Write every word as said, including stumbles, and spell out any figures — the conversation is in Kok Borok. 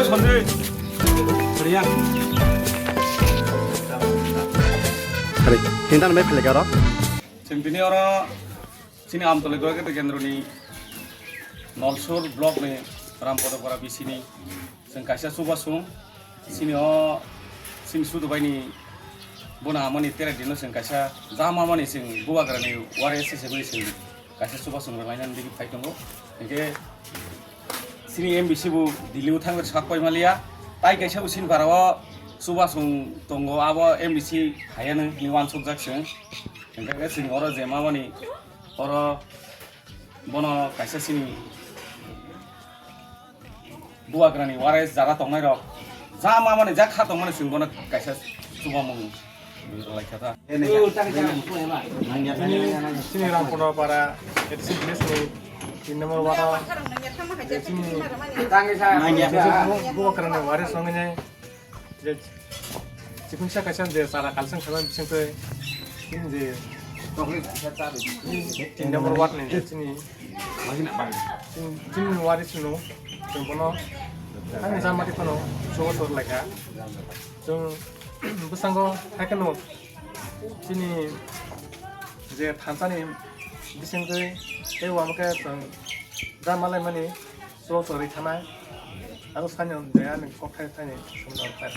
Sanjay. Bhaiya. Hari, tinta namai phalika ro. Chwng tini oro chini Amtolai Gorakhe Kendroni Nolsur block ni Rampadapara B C ni chwng kaisa chubasung chini o chini sudu bai ni bona amani tere dino chwng kaisa jama mani chwng bubagra ni wari S S F ni chwng kaisa chubasung rwlainani digi phai tongo. Hinkhe chini M B C bo Delhi o thangwi sak pai maliya. Tai kaisa bo chini para o chubasung tongo, abo M B C hayano hinwi uansukjak chwng. Hinkhe chwng oro je mamani oro bono kaisa chini bubagrani waris jara tongnai rok, ja mamani ja kha tongmani chwng bono kaisa chubamung rwlaikha ta. Chini Rampadapara A D C village ni tin number ward o chini bubagrani waris wngwi nai je chikungsa kaisa je chara kalsang khaimani bisingtwi chini je tin number ward ni je chini Chini, chini waris no, chwng bono ani jama twi phano chubachu rwlaikha. Chwng bwskango hai kheno chini je thansa ni bisingtwi tei uamakhe chwng jama laimani chubachu rwikha nai. Aro sani je ani kokthai thani somoda rwkha.